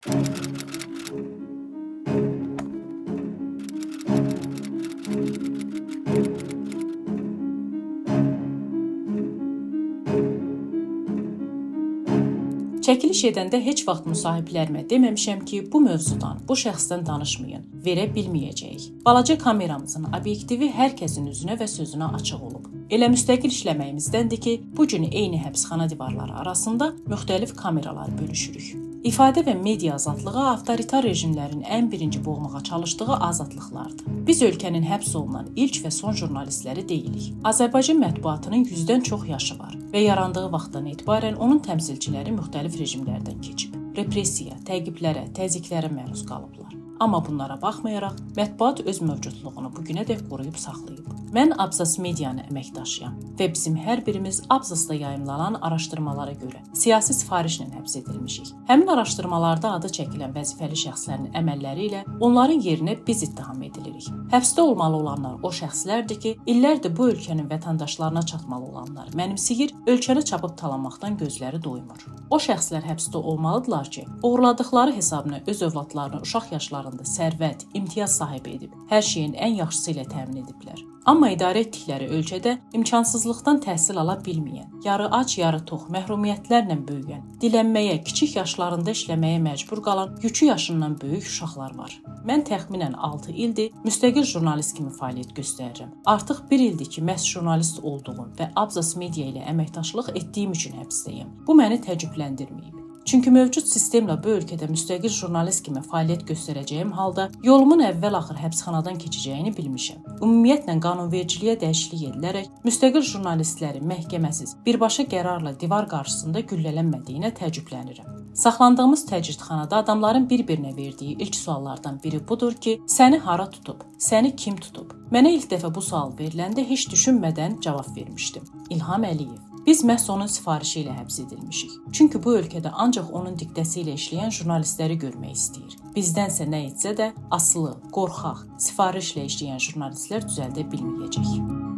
Çəkiliş edəndə heç vaxt müsahiblərimə deməmişəm ki, bu mövzudan, bu şəxsdən danışmayın, verə bilməyəcəyik. Balaca kameramızın obyektivi hər kəsin üzünə və sözünə açıq olub. Elə müstəqil işləməyimizdəndir ki, bu gün eyni həbsxana divarları arasında müxtəlif kameralar bölüşürük. İfadə və media azadlığı avtoritar rejimlərin ən birinci boğmağa çalışdığı azadlıqlardır. Biz ölkənin həbs olunan ilk və son jurnalistləri deyilik. Azərbaycan mətbuatının 100-dən çox yaşı var və yarandığı vaxtdan etibarən onun təmsilçiləri müxtəlif rejimlərdən keçib. Repressiya, təqiblərə, təzyiqlərə məruz qalıblar. Amma bunlara baxmayaraq, mətbuat öz mövcudluğunu bu günədək qoruyub saxlayıb. Mən Abzas Medianın əməkdaşıyam və bizim hər birimiz Abzasda yayımlanan araşdırmalara görə siyasi sifarişlə həbs edilmişik. Həmin araşdırmalarda adı çəkilən vəzifəli şəxslərin əməlləri ilə onların yerinə biz ittiham edilirik. Həbsdə olmalı olanlar o şəxslərdir ki, illərdir bu ölkənin vətəndaşlarına çatmalı olanlar mənimsəyir, ölkəni çapıb talanmaqdan gözləri doymur. O şəxslər həbsdə olmalıdırlar ki, oğurladıqları hesabına öz övladlarını uşaq yaşlarında sərvət, imtiyaz sahibi edib, hər şeyin ən yaxşısı ilə təmin ediblər. Amma idarə etdikləri ölkədə imkansızlıqdan təhsil ala bilməyən, yarı ac, yarı tox, məhrumiyyətlərlə böyüyən, dilənməyə, kiçik yaşlarında işləməyə məcbur qalan yükü yaşından böyük uşaqlar var. Mən təxminən 6 ildir müstəqil jurnalist kimi fəaliyyət göstərirəm. Artıq 1 ildir ki, məhz jurnalist olduğum və Abzas Media ilə əməkdaşlıq etdiyim üçün həbsdəyəm. Bu məni təəccübləndirməyib. Çünki mövcud sistemlə bu ölkədə müstəqil jurnalist kimi fəaliyyət göstərəcəyim halda yolumun əvvəl-axır həbsxanadan keçəcəyini bilmişəm. Ümumiyyətlə qanunvericiliyə dəyişiklik edilərək müstəqil jurnalistlərin məhkəməsiz, birbaşa qərarla divar qarşısında güllələnmədiyinə təəccüblənirəm. Saxlandığımız təcridxanada adamların bir-birinə verdiyi ilk suallardan biri budur ki, səni hara tutub? Səni kim tutub? Mənə ilk dəfə bu sual veriləndə heç düşünmədən cavab vermişdim. İlham Əliyev. Biz məhz onun sifarişi ilə həbs edilmişik. Çünki bu ölkədə ancaq onun diktəsi ilə işləyən jurnalistləri görmək istəyir. Bizdənsə nə etsə də asılı, qorxaq, sifarişlə işləyən jurnalistlər düzəldə bilməyəcək.